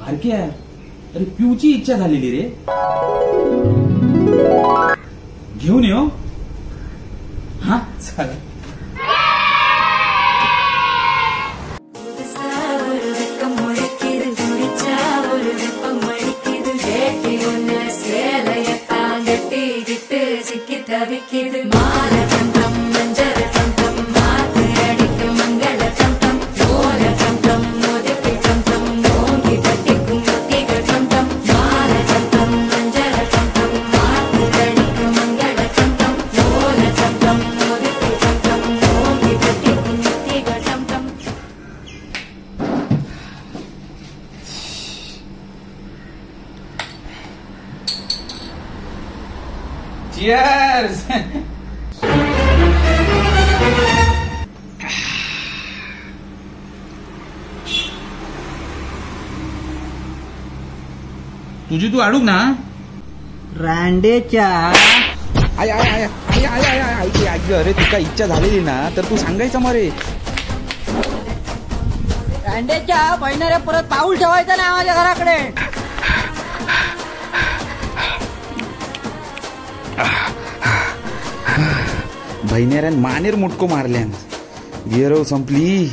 बारक्या, अरे पिऊची इच्छा झालेली रे, घेऊन येऊ. हा चालेल. Cheers! तुझी तू अडूक ना रांडेच्या. I I I I I I I I, अरे तुका इच्छा झालेली ना तर तू सांगायचं मरे. रांडेच्या बहिणाऱ्या परत पाऊल ठेवायचं ना माझ्या घराकडे. बहिण्याऱ्यान मानेर मुटको मारल्यान, गिरव संपली.